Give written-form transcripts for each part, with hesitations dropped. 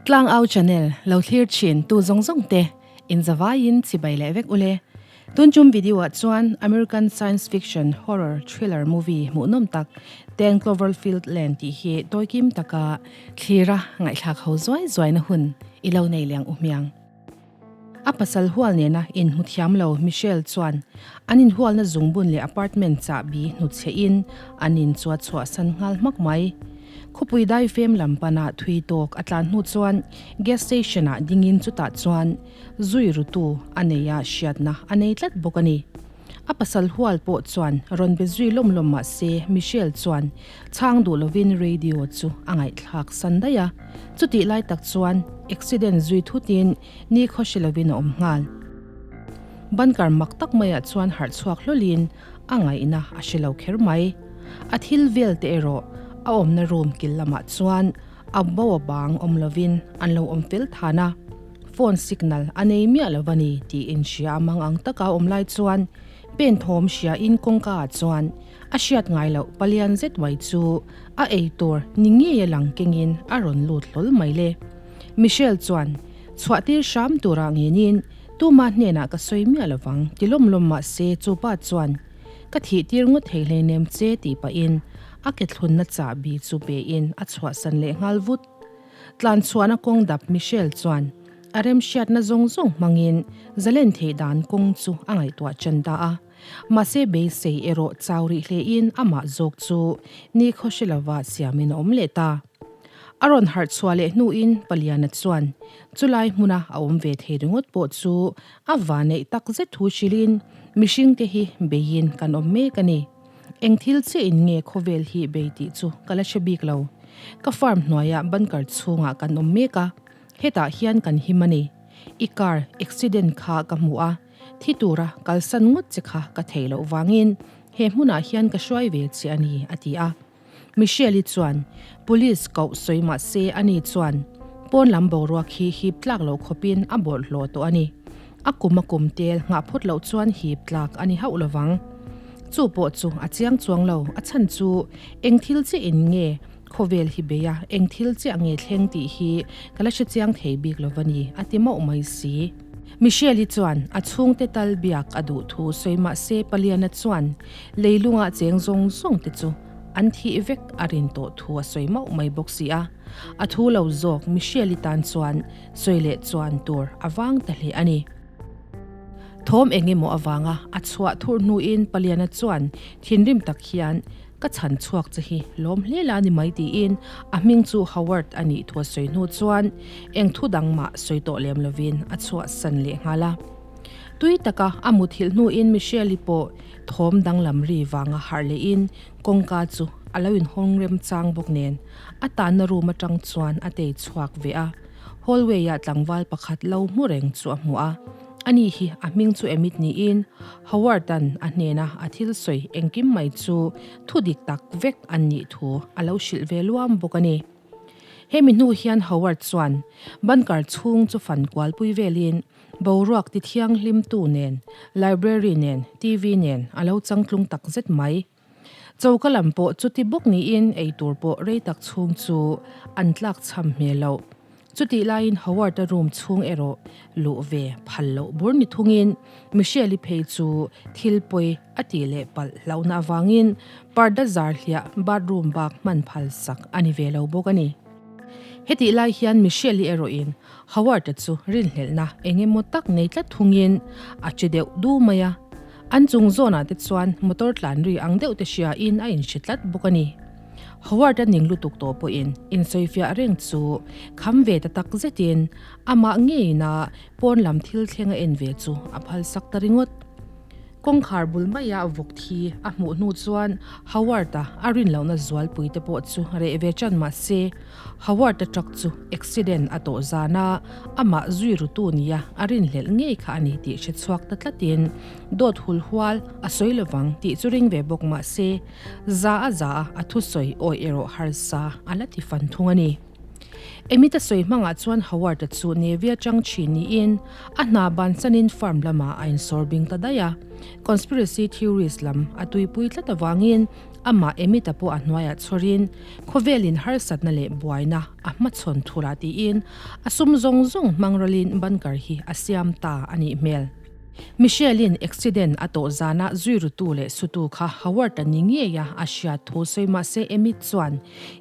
Tlangau channel lo thlir thin tu zawng zawng te in zavaiin chibai leh vek ule. Tun chum video ah chuan American science fiction horror thriller movie hmuhnawm tak Ten Cloverfield Lane tih hi tawikim taka thlira ngaihthlak ho zuai zuaina hun i lo nei leng u hmiang. A pasal hual nena inhmu thiam lo Michelle chuan an inhualna zungbun leh apartment chahbi hnutchhe in an in chu a chhuahsan nghal hmak mai. Khawpui daifem lam pana thui tawk a tlan hnu chuan gas station ah dingin chutah chuan zui rutu a nei a hriatna a nei tlat bawk a ni. A pasal hual pawh chuan rawn be zui lawm lawm mah se Michelle chuan chhang duh lovin radio chu a ngaihthlak san daih a. Chutih lai tak chuan accident zui thutin ni khaw hre lovin a awm nghal. Bunker mak tak maiah chuan harh chhuak hlawlin a ngaihna a hre lo kher mai. A thil vel te erawh a awmna room kil lamah chuan a bo a bang awm lovin an lo awm fel than a. Phone signal a nei miah lo a ni tiin hria a mang ang taka awm lai chuan pen thawm hria in kawngka ah chuan a hriat ngai loh palian zet mai chu a ei tur ni ngei a lang keng in a rawn lut hlawl mai le. Michelle chuan chhuah tir hram tur ah ngen in tuma hnenah ka sawi miah lo vang ti lawm lawm mah se chu pa chuan ka thih tir ngawt thei hleinem che tih pah in a ke thlunna chahbi chu pe in a chhuahsan leh nghal vut. Tlanchhuahna kawng dap Michelle chuan a remhriatna zawng zawng hmangin zalen theih dan kawng chu a ngaihtuah ṭan ta a. Mahse beisei erawh chau rih hlein amah zawk chu ni khaw hre lova siamin a awm leh ta. A rawn harh chhuah leh hnuin Paliana chuan chulai hmuna a awm ve thei ringawt pawh chu a vaneih tak zet thu hrilhin mihringte hi beiin kan awm mek a ni. Eng thil chiah in nge khawvel hi bei tih chu ka la hre bik lo. Ka farm hnuaiah bunker chhungah kan awm mek a, hetah hian kan him a ni. I car accident kha ka hmu a, thi tura kalsan ngawt che kha ka thei loh vangin he hmunah hian ka hruai ve che a ni, a ti a. Michelle-i chuan police koh sawi mah se ani chuan pawn lam boruak hi hip tlak loh khawpin a bawlhhlawh tawh a ni. A kum a kum tel nghah phawt loh chuan hip tlak a ni hauh lovang. Chu pawh chu a chiang chuang lo, a chhan chu eng thil chiah in nge khawvel hi bei a, eng thil chiah nge thleng tih hi ka la hre chiang thei bik lo va ni, a ti mauh mai si. Michelle-i chuan a chhungte tal biak a duh thu sawi mah se Paliana chuan leilunga cheng zawng zawng te chu an thih vek a rin tawh thu a sawi mauh mai bawk si a. A thu lo zawk Michelle-i tan chuan sawi leh chuan tur a vang ta hle a ni. Thawm eng emaw avanga a chhuah thur hnuin Paliana chuan thinrim tak hian ka chhan chhuak che hi lawm hle la ni mai tiin a hming chu Howard a nih thu a sawi hnu chuan eng thu dang mah sawi tawh lem lovin a chhuahsan leh nghal a. Tui taka a muthilh hnuin Michelle-i pawh thawm danglam ri vanga harh lehin kawngka chu a lo inhawng remchang bawk nen a tanna room atang chuan a tei chhuak ve a. Hallway-ah tlangval pakhat lo hmu reng chu a hmu a. Ani hi a hming chu Emit niin Howard-a'n a hnena a thil sawi engkim mai chu thu dik tak vek an nih thu a lo hrilh ve luam bawk a ni. Hemi hnu hian Howard chuan bunker chhung chu fan kualpui velin boruak ti thianghlimtu nen, library nen, TV nen a lo changtlung tak zet mai. Choka lam pawh chuti bawk niin ei tur pawh rei tak chhung chu an tlak chham hmel loh. Chutih laiin Howard-a room chhung erawh luh ve phal loh bur ni thungin Michelle-i phei chu thil pawi a tih leh palh hlauhna avangin parda zar hliah bathroom bak hman phal sak a ni ve lo bawk a ni. Hetih lai hian Michelle-i erawhin Howard-a chu rinhlelhna eng emaw tak nei tlat thungin a che deuh du mai a. An chung zawnah te chuan motor tlan ri ang deuh te hria in a inhre tlat bawk a ni. Howard a ning lutuk tawh pawhin insawifiah reng chu kham ve ta tak zetin amah ngeiin a pawn lam thil thleng a en ve chu a phalsak ta ringawt. Kawngkhar bul maia vawk thi a hmuh hnu chuan Howard-a a rin lohna zualpui te pawh chu reh ve ṭan mah se, Howard-a truck chu accident a tawh zana amah zui rutu nia a rinhlelh ngei kha a ni tih hre chhuak ta tlatin dawt hul hual a sawi lovang tih chu ring ve bawk mah se, za a za a a thusawi awih erawh harsa a la ti fan thung a ni. Emmett-a sawi hmangah chuan Howard-a chu Navy atang thin niin a hna bansanin farm lamah a insawr bing ta daih a. Conspiracy theories lam a tuipui tlat avangin amah Emmett-a pawh a hnuaiah chhawrin khawvelin harsatna leh buaina a hmachhawn thurah tiin a sum zawng zawng hmang ralin bunker hi a siam ta a nih hmel. Michelle-in accident a tawh zana zui rutu leh sutu kha Howard-a ni ngei a a hriat thu sawi mahse Emmett chuan,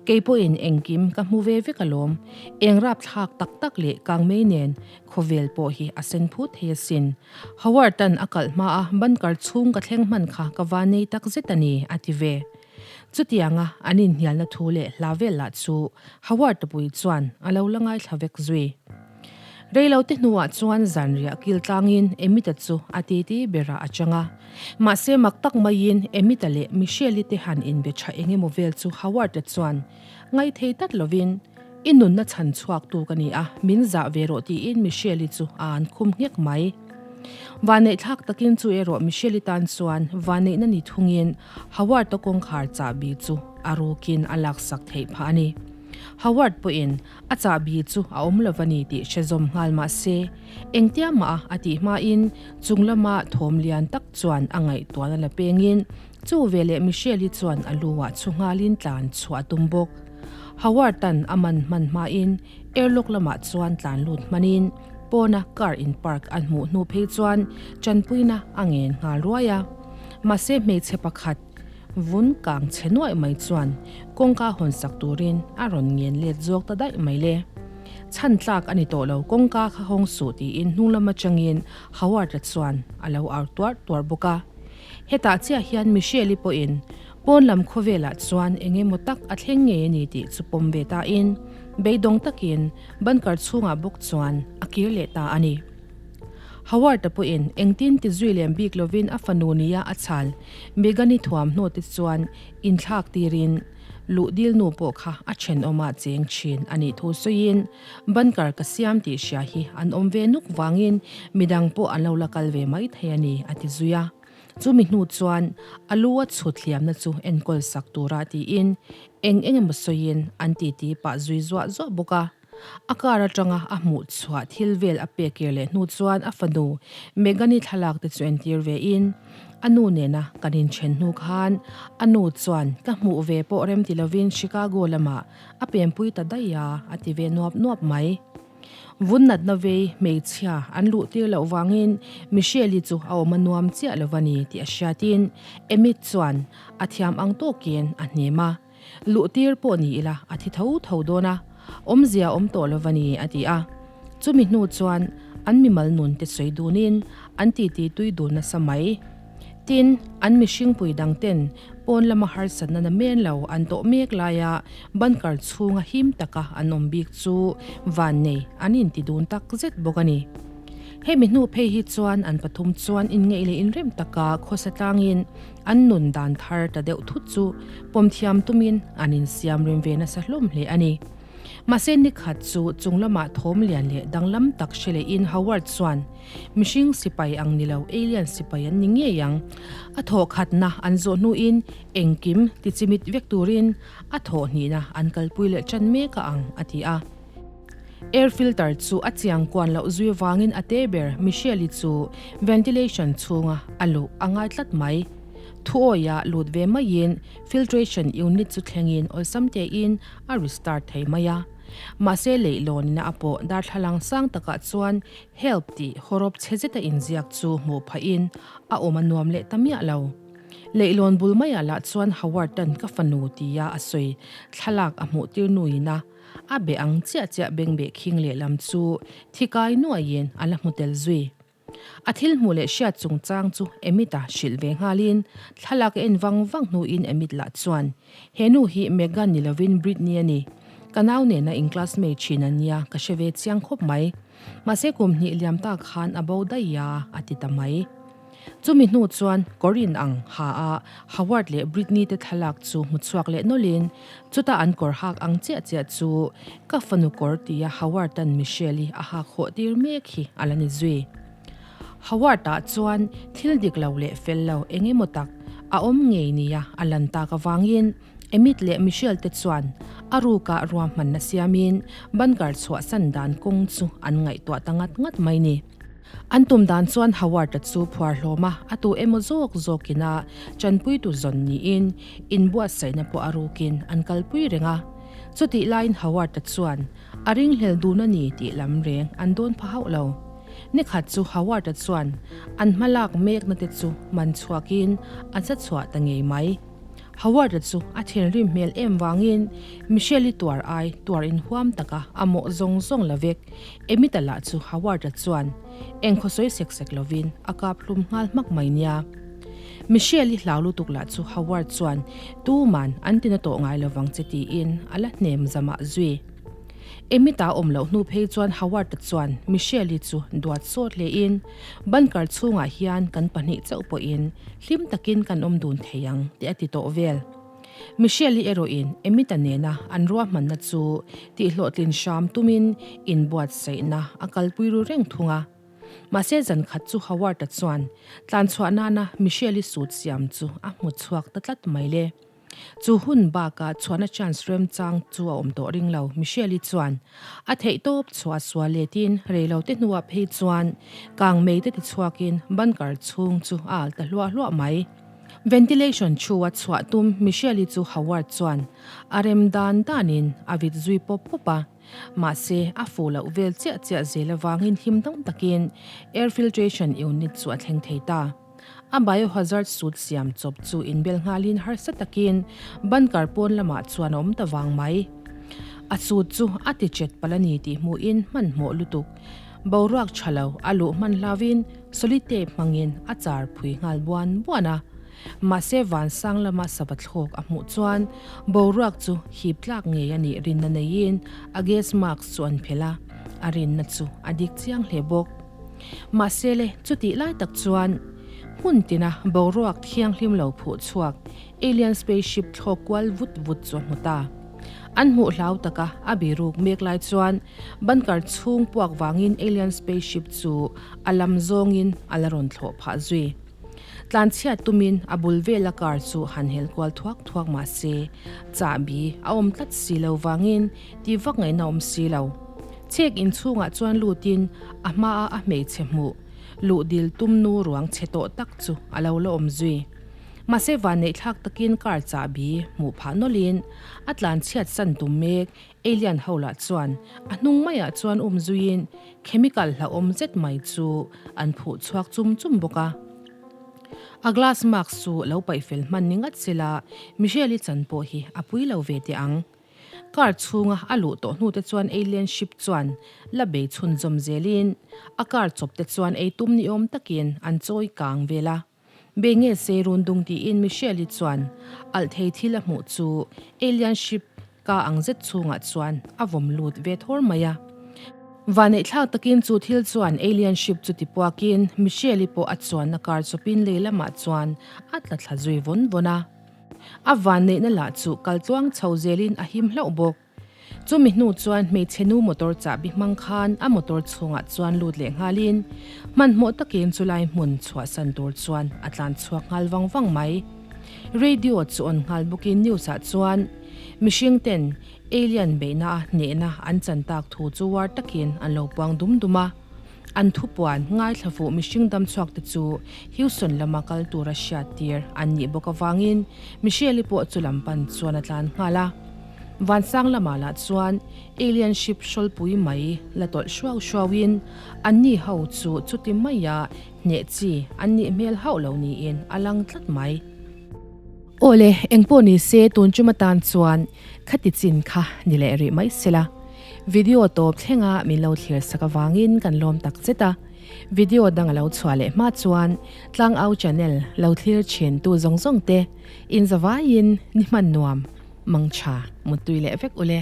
Kei pawhin engkim ka hmu ve vek alawm. Eng rapthlak tak tak leh kangmei nen khawvel pawh hi a sen phut thei asin. Howard-a'n a kalh hma a bunker chhung ka thleng hman kha ka va nei tak zet a ni, a ti ve. Chutianga an inhnialna thu leh hla vel lah chu Howard-a pui chuan a lo la ngaithla vek zui. Reilote hnuah chuan zanriah kil tlangin Emita chu a titi berah a chang a. Mahse mak tak maiin Emita leh Michelle-i te han inbe tha eng emaw vel chu Howard-a chuan ngaithei tlat lovin, I nunna chhan chhuaktu ka ni a, min zah ve rawh tiin Michelle-i chu a an khum nghek mai. Vanneihthlak takin chu erawh Michelle-i tan chuan vanneihna ni thungin Howard-a kawngkhar chahbi chu a rukin a laksak theih phah a ni. Howard pawhin A chahbi chu a awm lo va ni tih hre zawm nghal mah se, engtia mah a tih hmain chung lama thawm lian tak chuan a ngaihtuahna la pengin chu veleh Michelle-i chuan a lu-ah chhu nghalin tlan chhuah a tum bawk. Howard-a'n a man hman hmain airlock lamah chuan tlan lut hmanin pawna car in park an hmuh hnu phei chuan tanpuina a ngen nghal ruai a. Mahse hmeichhe pakhat Vun kang chhe nuaih mai chuan kawngka hawn sak turin a rawn ngen let zawk ta daih mai le. Chhan tlak a ni tawh lo, kawngka kha hawng suh tiin hnung lam atangin Howard-a chuan a lo au tuarh tuarh bawk a. Hetah chiah hian Michelle-i pawhin pawn lam khawvelah chuan eng emaw tak a thleng ngei a ni tih chu pawm ve tain beidawng takin bunker chhungah bawk chuan a kir leh ta a ni. Howard-a pawhin engtin ti zui lem bik lovin a fanu nia a chhal Megan-i thuamhnaw te chuan inthlak tirin luh dil nu pawh kha a thenawmah cheng thin a nih thu sawiin bunker ka siam tih hria hi an awm ve nuk vangin midang pawh an lo la kal ve mai thei a ni a ti zui a. Chumi hnu chuan a lu a chhut hliamna chu enkawl sak tura tiin eng eng emaw sawiin an titi pah zui zuah zuah bawk a. A car atanga a hmuh chhuah thil vel a pek kir leh hnu chuan a fanu Megan-i thlalak te chu entir ve in, a nu nena kan inthen hnu khan a nu chuan ka hmuh ve pawh rem ti lovin Chicago lamah a pempui ta daih a, a ti ve nuap nuap mai. Vun natna vei hmeichhia an luh tir loh vangin Michelle-i chu a awm a nuam chiah lo va ni tih a hriatin Emmett chuan a thiam ang tawkin a hnem a. Luh tir pawh ni ila a thi tho tho dawn a, awmzia awm tawh lo va ni, a ti a. Chumi hnu chuan an mimal nun te sawi dunin an titi tui dun nasa mai. Tin, an mihringpui dang ten pawn lama harsatna na men lo an tawh mek laia bunker chhunga him taka an awm bik chu vannei an inti dun tak zet bawk a ni. Hemi hnu phei hi chuan an pathum chuan inngeih leh inrem taka khawsa tlangin An nun dan thar ta deuh thut chu pawm thiam tumin an insiam rem ve nasa hlawm hle a ni. Mahse nikhat chu chung lamah thawm lian leh danglam tak hre lehin Howard chuan mihring sipai ang ni lo alien sipai an ni ngei ang. A thawh khatna an zawh hnuin engkim ti chimit vek turin a thawh hnihna an kalpui leh tan mek a ang a ti a. Air filter chu a chiang kuan loh zui vangin a te ber Michelle-i chu ventilation chhunga a luh a ngai tlat mai. Thuawia lut ve maiin filtration unit chu thlengin awlsam tein a restart thei mai a. Mahse leihlawnina a pawh darthlalang sang takah chuan help tih hawrawp chhe zeta inziak chu hmuh phahin a awm a nuam leh ta miah lo. Leihlawn bul maiah lah chuan Howard-a'n ka fanu tia a sawi thlalak a hmuh tir nuin a. A be ang chiah chiah bengbeh khing lehlam chu thi kai nuaiin a la hmu tel zui. A thil hmuh leh hriat chungchang chu Emmett-a hrilh ve nghalin thlalak a en vang vang hnuin Emmett lah chuan, He nu hi Megan ni lovin Britney a ni. Ka nau nena in classmate thin a nia ka hre ve chiang khawp mai. Mahse kum hnih liam tak khan a bo daih a, a ti ta mai. Chumi hnu chuan kawr in ang ha a Howard leh Britney te thlalak chu hmu chhuak leh nawlhin chuta an kawr hak ang chiah chiah chu ka fanu kawr tia Howard-a'n Michelle-i a hak hawh tir mek hi a la ni zui. Howard-ah chuan thil dik lo leh fel lo eng emaw tak a awm ngei nia a lan tak avangin Emmett leh Michelle te chuan A rukah ruahmanna siamin bunker chhuahsan dan kawng chu an ngaihtuah ta ngat ngat mai ni. An tum dan chuan Howard-a chu phuar hlawm a, a tu emaw zawk zawkin a chanpuitu zawn niin inbuatsaihna pawh a rukin an kalpui reng a. Chutih laiin Howard-a chuan a ringhlel dun a ni tih lam reng an dawn pha hauh lo. Nikhat chu Howard-a chuan an hmalak mekna te chu man chhuakin a za chhuah ta ngei mai. Howard-a chu a thinrim hmel em vangin Michelle-i tuar ai tuar inhuam taka a mawh zawng zawng la vek. Emita lah chu Howard-a chuan engkhaw sawi sek sek lovin a kap hlum nghal hmak mai nia. Michelle-i hlau lutuk lah chu Howard chuan tuman an tina tawh ngai lovang che tiin a la hnem zamah zui. Emita awm loh hnu phei chuan Howard-a chuan Michelle-i chu duat sawt hlein bunker chhungah hian kan pahnih chauh pawhin hlim takin kan awm dun thei ang tih a ti tawh vel. Michelle-i erawhin Emita nena an ruahmanna chu tihhlawhtlin hram tumin inbuatsaihna a kalpui ru reng thung a. Mahse zan khat chu Howard-a chuan tlanchhuah nana Michelle-i suit siam chu a hmu chhuak ta tlat mai le. Chu hun bakah chhuahna chance remchang chu a awm tawh ring lo. Michelle-i chuan a theih tawp chhuah sual letin reilote hnuah phei chuan kang mei te tichhuakin bunker chhung chu a al ta hluah hluah mai. Ventilation thu a chhuah tum Michelle-i chu Howard chuan a rem dan danin a vit zui pawp pawp a. Mahse, a fuh loh vel chiah chiah zel avangin him dang takin air filtration unit chu a thleng thei ta. A biohazard suit siam chawp chu inbel nghalin harsa takin bunker pawn lamah chuan a awm ta vang mai. A suit chu a ti chet palh a ni tih hmuhin hmanhmawh lutuk. Boruak tha lo a luh hman hlauvin solitape hmangin a char phui nghal buan buan a. Mahse vansang lama sava thlawk a hmuh chuan boruak chu hip tlak ngei a nih rinna neiin a gas mask chu an phelh a, a rinna chu a dik chiang hle bawk. Mahse le, chutih lai tak chuan hmun tina boruak thianghlim lo phuh chhuak alien spaceship thlawk kual vut vut chu a hmu ta. An hmuh hlau taka a biruk mek lai chuan bunker chhung puak vangin alien spaceship chu a lam zawngin a la rawn thlawh phah zui. Tlanchhiat tumin a bul vela car chu han hel kual thuak thuak mahse chahbi a awm tlat si lo vangin tih vak ngaihna awm si lo. Chhek inchhungah chuan lutin a hmaa a hmeichhe hmuh luh dil tum nu ruang chhe tawh tak chu a lo la awm zui. Mahse vanneih thlak takin car chahbi hmuh phah nawlhin a tlan chhiat san tum mek alien ho lah chuan a hnung maiah chuan um zuiin chemical hlauhawm zet mai chu an phuh chhuak chum chum bawk a. A glass mask chu lo paih fel hman ni ngat sela Michelle-i chan pawh hi a pui lo ve teh ang. Car chhunga a luh tawh hnute chuan alien ship chuan la bei chhunzawm zelin a car chawp te chuan ei tum ni awm takin an chawi kang vel a. Bei nge se run dung tiin Michelle-i chuan alh thei thil a hmuh chu alien ship ka ang zet chhungah chuan a vawm lut ve thawr mai a. Vaneihthlak takin chu thil chuan alien ship chu tipuakin Michelle-i pawh a chuanna car chawpin lei lamah chuan a tla thla zui vawn vawn a. A vanneihna lah chu kal tluang chho zelin a him hlauh bawk. Chumi hnu chuan hmeichhe nu motor chahbi hmang khan a motor chhungah chuan lut leh nghalin hmanhmawh takin chulai hmun chhuahsan tur chuan a tlan chhuak nghal vang vang mai. Radio chu on nghal bawkin news ah chuan mihring ten alien beihna a hnehna an chan tak thu chu uar takin an lo puang dum dum a. An thupuan ngaithla fuh mihring damchhuak te chu Houston lama kal tura hriat tir an nih bawk avangin Michelle-i pawh chu lam pan chuan a tlan nghal a. Vansang lamah lah chuan alien ship hrawlpui mai la tawlh hruau hruauin anni ho chu chuti maia hneh chi an nih hmel hauh lo niin a lang tlat mai. Awle, engpawh ni se tun chuma tan chuan khati chin kha ni leh rih mai sela. Video tawp thlenga min lo thlir sak avangin kan lawm tak zet a. Video dang a lo chhuah leh hma chuan Tlangau channel lo thlir thin tu zawng zawng te in zavaiin ni hman nuam mangtha muttui leh vek ule.